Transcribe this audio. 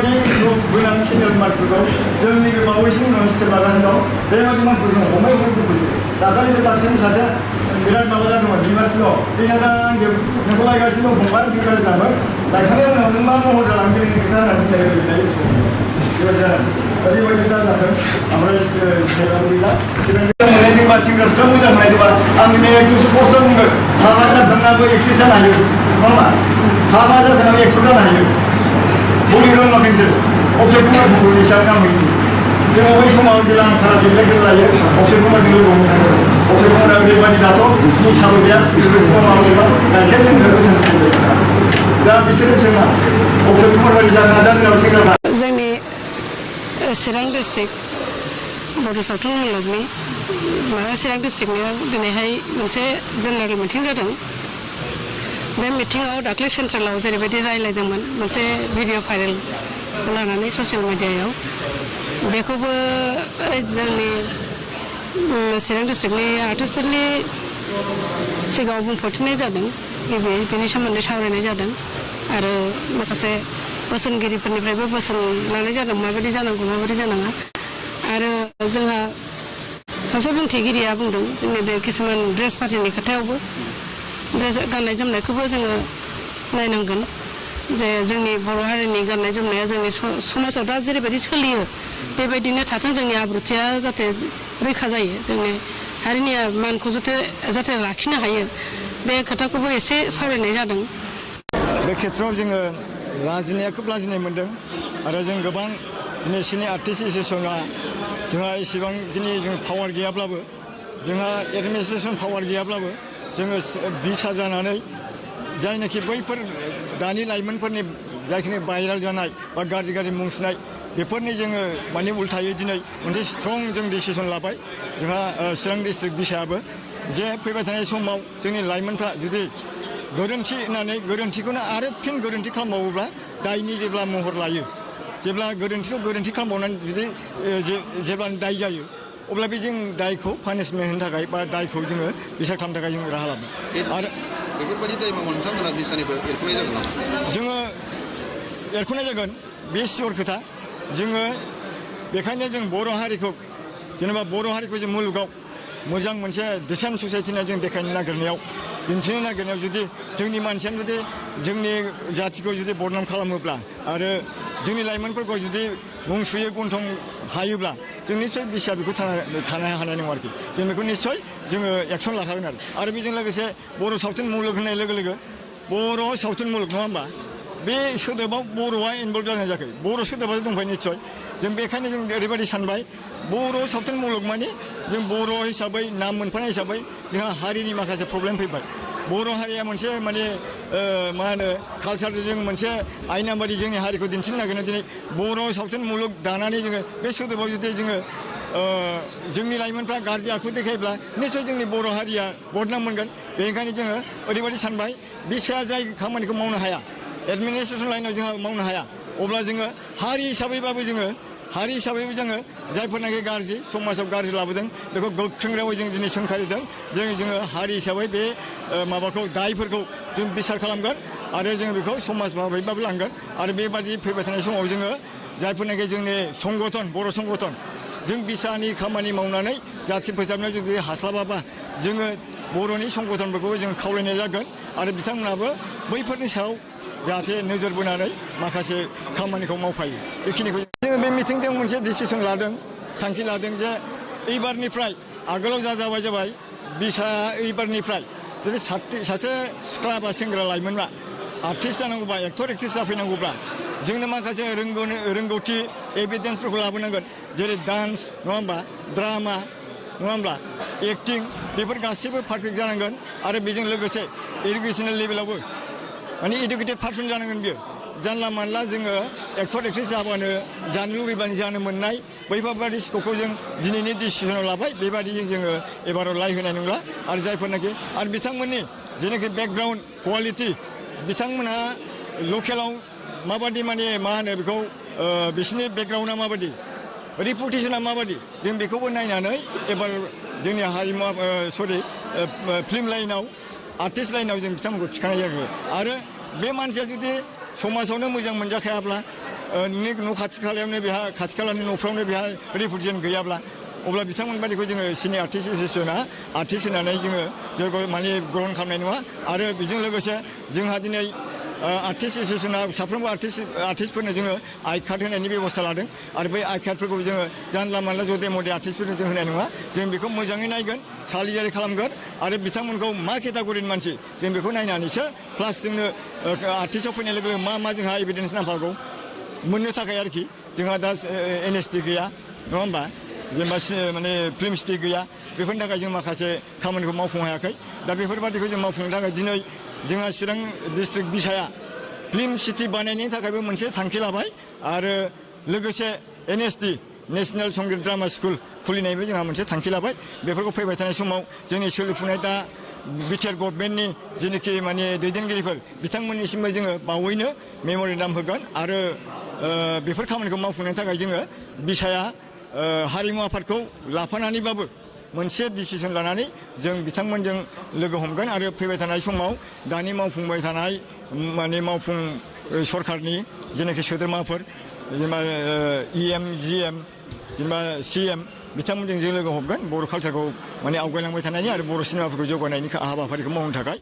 बेबायदि गोनां सिनियर मानसिफोरखौ जोंनि बावैसो उनाव स्टेप लागासिनो दं बेबायदि मानसिफोरखौ जों हमनाय दाखालिसो बांसिन सासे बिराद माबा जादोंमोन बिमासिल' बेना आंजों नोंखौ लायगासिनो दं फंबाय बिनिफ्राय जाबाय लायखांनायनि उनाव नों मा महर जालांदों बिनि खोथा होननानै बेबायदि जादों ओरैबायदि दा जाथों ओमफ्राय सेराव गैला मोननायदोंबा सेंग्रा सिख्ला मोजां मोननायदोंबा आंनि बे दुइस' पस्टआव बुंगोन हाबा जाखांनाबो एक्ट्रेस जानो हायो नङा होमबा हाबा जाखांनाबो एक्टर जानो हायो बलिउड माखासे अक्षय कुमारखौ हिसाबै नाम होयो जोङो बै समाव जेला आं खाराजों लोगो लायो अक्षय कुमारजों लोगो हमनो थाङो अक्षय कुमारा ओरैबायदि दाथ' निसाबो गैया सिगारेटबो मावोबा गाइखेर लोंनो गोथां जायो दा बिसोरो जोंहा अक्षय कुमार बायदि जानो नाजादों सेंग्राफ्रा जोंनि चिरां डिस्ट्रिक्ट बड' सावथुन मुलुगनि चिरां डिस्ट्रिक्टनियाव दिनैहाय मोनसे जेनेरेल मिटिं जादों बे मिटिङाव दाख्लै सेन्ट्रेलाव जेरैबायदि रायज्लायदोंमोन मोनसे भिडिअ भाइरेल लानानै ससियेल मिडियायाव बेखौबो जोंनि चिरां डिस्ट्रिक्टनि आर्टिस्टफोरनि सिगाङाव बुंफोरथिनाय जादों बेनि सोमोन्दै सावरायनाय जादों आरो माखासे बोसोनगिरिफोरनिफ्रायबो बोसोन लानाय जादों माबायदि जानांगौ माबायदि जानाङा आरो जोंहा सासे बुंथिगिरिया बुंदों जोंनि बे किसुमान ड्रेस पार्टिनि खोथायावबो ड्रेस गाननाय जोमनायखौबो जोङो नायनांगोन जे जोंनि बर' हारिनि गाननाय जोमनाया जोंनि समाजाव दा जेरैबायदि सोलियो बेबायदिनो थाथों जोंनि आब्रुथिया जाहाथे रैखा जायो जोंनि हारिनि मानखौ जाहाथे लाखिनो हायो बे खोथाखौबो एसे सावरायनाय जादों बे खेत्रआव जोङो लाजिनाया खोब लाजिनाय मोन्दों आरो जों गोबां दिनैसिनि आर्टिस्ट एस'सियेसना जोंहा इसेबां दिनै जों पावार गैयाब्लाबो जोंहा एडमिनिस्ट्रेसन पावार गैयाब्लाबो जोङो बिसा जानानै जायनाखि बैफोर दानि लाइमोनफोरनि जायखिनि भाइराल जानाय बा गाज्रि मुं सुनाय बेफोरनि जोङो माने उल्थायै दिनै मोनसे स्ट्रं जों डिसिसन लाबाय जोंहा चिरां डिस्ट्रिक्ट बिसायाबो जे फैबाय थानाय समाव जोंनि लाइमोनफ्रा जुदि गोरोन्थि होननानै गोरोन्थिखौनो आरो फिन गोरोन्थि खालामबावोब्ला दायनि जेब्ला महर लायो जेब्ला गोरोन्थिखौ गोरोन्थि खालामबावनानै जुदि जेब्ला दाय जायो अब्ला बे जों दायखौ पानिशमेन्ट होनो थाखाय बा दायखौ जोङो बिसार खालामनो थाखाय जों राहा लाबाय आरो बेफोरबायदि दाय मावनो नोंथांमोना बिसानिबो एरख'नाय जागोन नामा जोङो एरख'नाय जागोन बे सियर खोथा जोङो बेखायनो जों बर' हारिखौ जेनेबा बर' हारिखौ जों मुलुगाव मोजां मोनसे डिसेन्ट ससाइटिना जों देखायनो नागिरनायाव दिन्थिनो नागिरनायाव जुदि जोंनि मानसियानो जुदि जोंनि जाथिखौ जुदि बदनाम खालामोब्ला आरो जोंनि लाइमोनफोरखौ जुदि मुं सुयो गन्थं हायोब्ला जों निस्सय बिसा बेखौ थानो हानाय नङा आरोखि जों बेखौ निस्सय जोङो एक्सन लाखागोन आरो बेजों लोगोसे बर' सावथुन मुलुग होननाय लोगो लोगो बर' सावथुन मुलुग नङा होमबा बे सोदोबाव बर'आ इनभल्भ जानाय जायाखै बर' सोदोबासो दंबाय निस्सय जों बेखायनो जों ओरैबायदि सानबाय बर' सावथुन मुलुग माने जों बर' हिसाबै नाम मोनफानाय हिसाबै जोंहा हारिनि माखासे प्रब्लेम फैबाय बर' हारिया मोनसे माने मा होनो कालसारजों मोनसे आयना बादि जोंनि हारिखौ दिन्थिनो नागिरनो दिनै बर' सावथुन मुलुग दानानै जोङो बे सोदोबाव जुदि जोङो जोंनि लाइमोनफ्रा गाज्रि आखु देखायोब्ला निस्सय जोंनि बर' हारिया बदनाम मोनगोन बेनिखायनो जोङो ओरैबायदि सानबाय बिसाया जाय खामानिखौ मावनो हाया एडमिनिस्ट्रेसन लाइनाव जोंहा मावनो हाया अब्ला जोङो हारि हिसाबैबाबो जोङो जायफोरनाखि गाज्रि समाजाव गाज्रि लाबोदों बेखौ गोख्रों रावै जों दिनै सोंखारिदों जोङो हारि हिसाबै बे माबाखौ दायफोरखौ जों बिसार खालामगोन आरो जों बेखौ समाज भाबैबाबो लांगोन आरो बेबादि फैबाय थानाय समाव जोङो जायफोरनाखि जोंनि संगठन बर' संगठन जों बिसानि खामानि मावनानै जाथि फोसाबनायाव जुदि हास्लाबाबा जोङो बर'नि संगठनफोरखौ जों खावलायनाय जागोन आरो बिथांमोनाबो बैफोरनि सायाव जाहाथे नोजोर बोनानै माखासे खामानिखौ मावफायो बेखिनिखौ जोङो बे मिटिंजों मोनसे डिसिसन लादों थांखि लादों जे एबारनिफ्राय आगोलाव जाबाय बिसा एबारनिफ्राय जुदि सासे सिख्ला बा सेंग्रा लाइमोनआ आर्टिस्ट जानांगौबा एक्टर एक्ट्रेस जाफैनांगौब्ला जोंनो माखासे रोंगौथि एभिडेन्सफोरखौ लाबोनांगोन जेरै डान्स नङा होमबा ड्रामा नङा होमब्ला एक्टिं बेफोर गासैबो पारफेक्ट जानांगोन आरो बेजों लोगोसे एडुकेसनेल लेभेलावबो माने इडुकेटेड पार्सन जानांगोन बियो जानला मानला जोङो एक्टर एक्ट्रेस जानो लुबैबानो जानो मोननाय बैफोरबादि स्कपखौ जों दिनैनि डिसिसनाव लाबाय बेबादि जोङो एबाराव लाय होनाय नंला आरो जायफोरनाखि आरो बिथांमोननि जेनाखि बेकग्राउन्ड कुवालिटि बिथांमोनहा लकेलाव माबादि माने मा होनो बेखौ बिसोरनि बेकग्राउन्डआ माबादि रिपुटेसना माबादि जों बेखौबो नायनानै एबार जोंनि हारिमु फिल्म लाइनाव आर्टिस्ट लाइनाव जों बिथांमोनखौ थिखानाय जागोन आरो बे मानसिया जुदि समाजावनो मोजां मोनजाखायाब्ला नोंनि न' खाथि खालायावनो बेहा खाथि खालानि न'फ्रावनो बेहा रिप्रेजेन्ट गैयाब्ला अब्ला बिथांमोन बादिखौ जोङो सिनियर आर्टिस्ट एस'सियेसना आर्टिस्ट होनानै जोङो माने ग्रहण खालामनाय नङा आरो बेजों लोगोसे जोंहा दिनै आर्टिस्ट एस'सियेसना साफ्रोमबो आर्टिस्टफोरनो जोङो आइ कार्ड होनायनि बेब'स्था लादों आरो बै आइ कार्डफोरखौ जोङो जानला मानला जदे मदे आर्टिस्टफोरनो जों होनाय नङा जों बेखौ मोजाङै नायगोन सालिजारि खालामगोन आरो बिथांमोनखौ मा केटागरिनि मानसि जों बेखौ नायनानैसो प्लास जोंनो आर्टिस्टआव फैनाय लोगो लोगो मा जोंहा एभिडेन्स नांफागौ मोननो थाखाय आरोखि जोंहा दा एनएसटि गैया नङा होमबा जेनेबा माने फिल्म सिटि गैया बेफोरनि थाखाय जों माखासे खामानिखौ मावफुंनो हायाखै दा बेफोरबादिखौ जों मावफुंनो थाखाय दिनै जोंहा चिरां डिस्ट्रिक्ट बिसाया फिल्म सिटि बानायनायनि थाखायबो मोनसे थांखि लाबाय आरो लोगोसे एनएसडि नेशनेल संगीत ड्रामा स्कुल खुलिनायबो जोंहा मोनसे थांखि लाबाय बेफोरखौ फैबाय थानाय समाव जोंनि सोलिफुनाय दा बिटिआर गभर्नमेन्टनि जेनोखि माने दैदेनगिरिफोर बिथांमोननिसिमबो जोङो बावैनो मेम'रेन्डाम होगोन आरो बेफोर खामानिखौ मावफुंनो थाखाय जोङो बिसाया हारिमु आफादखौ लाफानानैबाबो मोनसे डिसिसन लानानै जों बिथांमोनजों लोगो हमगोन आरो फैबाय थानाय समाव दानि मावफुंबाय थानाय माने मावफुं सरकारनि जेनाखि सोद्रोमाफोर जेनेबा इएम जिएम जेनेबा सिएम बिथांमोनजों जों लोगो हमगोन बर' कालचारखौ माने आवगायलांबाय थानायनि आरो बर' सिनेमाफोरखौ जौगानायनि हाबाफारिखौ मावनो थाखाय